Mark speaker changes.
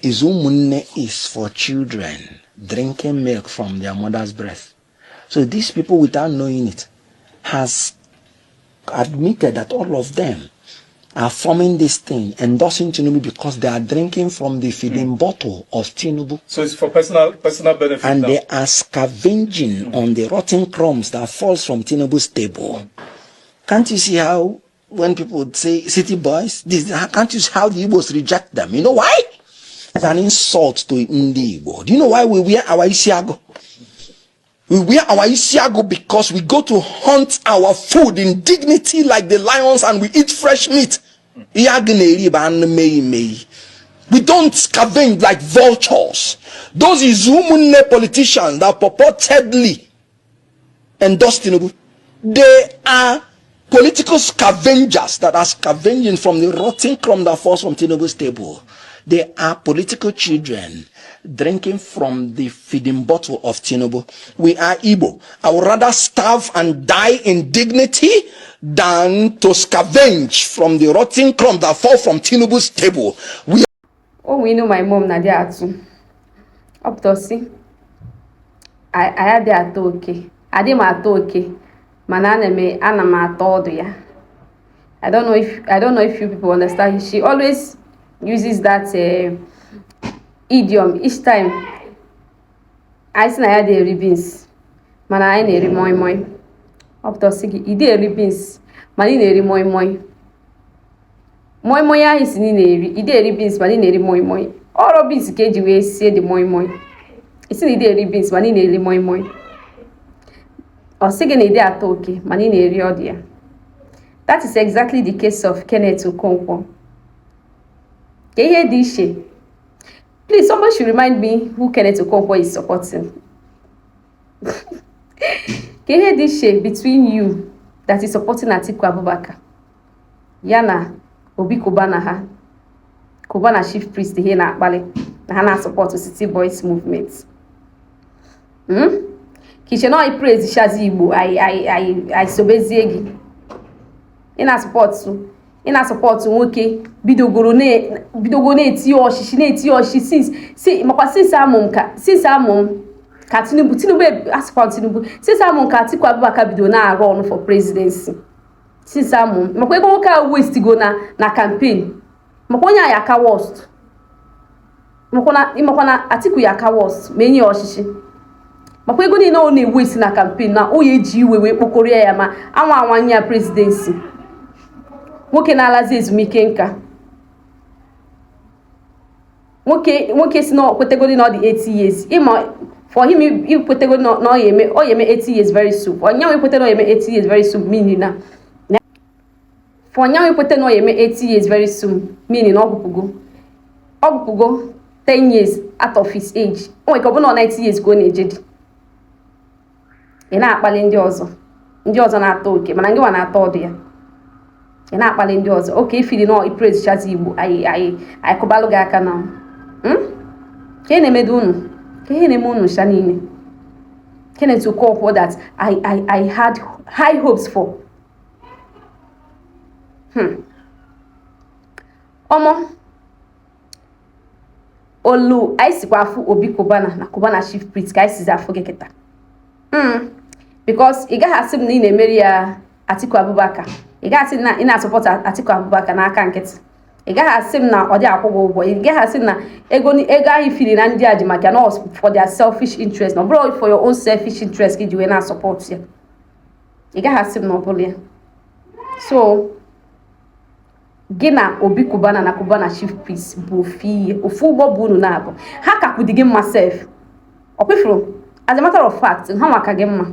Speaker 1: Izu Ụmụnne is for children drinking milk from their mother's breast. So these people, without knowing it, has admitted that all of them are forming this thing, endorsing Tinubu because they are drinking from the feeding bottle of Tinubu.
Speaker 2: So it's for personal benefit
Speaker 1: And
Speaker 2: now.
Speaker 1: They are scavenging on the rotten crumbs that falls from Tinubu's table. Can't you see how when people say city boys, this, can't you see how the Igbos reject them? You know why? It's an insult to Ndi Igbo. Do you know why we wear our Isiagu? We wear our Isiagu because we go to hunt our food in dignity like the lions and we eat fresh meat. Ihe agụ na-eri bụ anụ meyi meyi. We don't scavenge like vultures. Those Izumunne politicians that purportedly endorsed Tinubu, they are political scavengers that are scavenging from the rotten crumb that falls from Tinubu's table. They are political children drinking from the feeding bottle of Tinubu. We are Igbo. I would rather starve and die in dignity than to scavenge from the rotten crumb that fall from Tinubu's table. We
Speaker 3: O nwee inu my mom na-adị atụ ọ pụta sị anyị adịghị ata oke, adị m ata oke, mana ana m ata ọdụ ya. I don't know if you people understand. She always uses that idiom each time anyị sị na ya dị eri beans mana anyị na-eri moi moi. Ọ pụta sị gị ị dị eri beans mana ị na-eri moi moi. Moi moi ahụ si na ị na-eri, ị dị eri beans mana ị na-eri moi moi. Ọrọ beans ka eji wee sie dị moi moi. Isi na ị dị eri beans mana ị na-eri moi moi. Ọ sị gị na ị dị ata oke mana ị na-eri ọdụ ya. That is exactly the case of Kenneth Okonkwo. Ka ihe dị iche. Please, somebody should remind me who Kenneth Okonkwo is supporting. Ka ihe dị iche between you that is supporting Atiku Abubakar ya na Obi Cubana, ha Cubana Chief Priest, ihe na-akpali na ha na-support City Boys Movement. Ka iche na ọ praise shazi Igbo anyị anyị anyị anyị sobezie gị. Ị na-support nwoke bidogoro na-etinye ọchịchị, na-etinye ọchịchị since si makwa since amụ m ka Tinubu asịkwa Tinubu, since amụ m ka Atiku Abubakar bido na-arụ ọrụ for presidency, since amụ m, makwa ego nwoke ahụ waste go na campaign, makwa onye a ya aka worst, makwa na Atiku ya aka worst ma enye ya ọchịchị, makwa ego niile ọ na-ewaste na campaign na o ya eji iwe wee kpokọrọ ya ma anwa anwanye ya presidency. Nwoke na-alazi ezumike nka, nwoke si na okwetegodi na ọ dị 80 years. Ịma for him ikwetegodi na ọ ya eme 80 years very soon, for nyanwa ikwete na ọ ya eme 80 years very soon meaning na for nyanwa ikwete na ọ ya eme 80 years very soon meaning na ọ gụpụgo 10 years out of his age. O nwere ike ọ bụ na ọ 90 years ka ọ na-eje dị. Ị na-akpali ndị ọzọ, ndị ọzọ na-ata oke mana ngị nwa na-ata ọdụ ya. Ị na-akpali ndị ọzọ oke ifili na ipraise chazi Igbo, anyị kụbalụ gị aka na ka ị na-emedo unu, ka ihe na-eme unu sha niile. Kenneth Okonkwo that I had high hopes for. Omo olu anyị sikwa afụ Obi Cubana na Cubana Chief Priest ka anyị sizi afụ gị kịta, because ị gaghị asị m na ị na-emeri ya Atiku Abubakar. Ị gaghị asị na ị na-asupport Atiku Abubakar n'aka nkịtị. Ị gaghị asị m na ọ dị akwụ gị ụgwọ. Ị gaghị asị m na ego ahụ ifiri na ndị a ji maka na for their selfish interest, na ọ bụrụ for your own selfish interest ka iji wee na-asupport ya. Ị gaghị asị m na ọ bụrụ ya. So gị na Obi Cubana na Cubana Chief Priest bụ ofu ihe, ofu ụgbọ bụ unu na-abụ. Ha kakwudi gị mma sef. Ọ kwefuru, as a matter of fact, ha maka gị mma.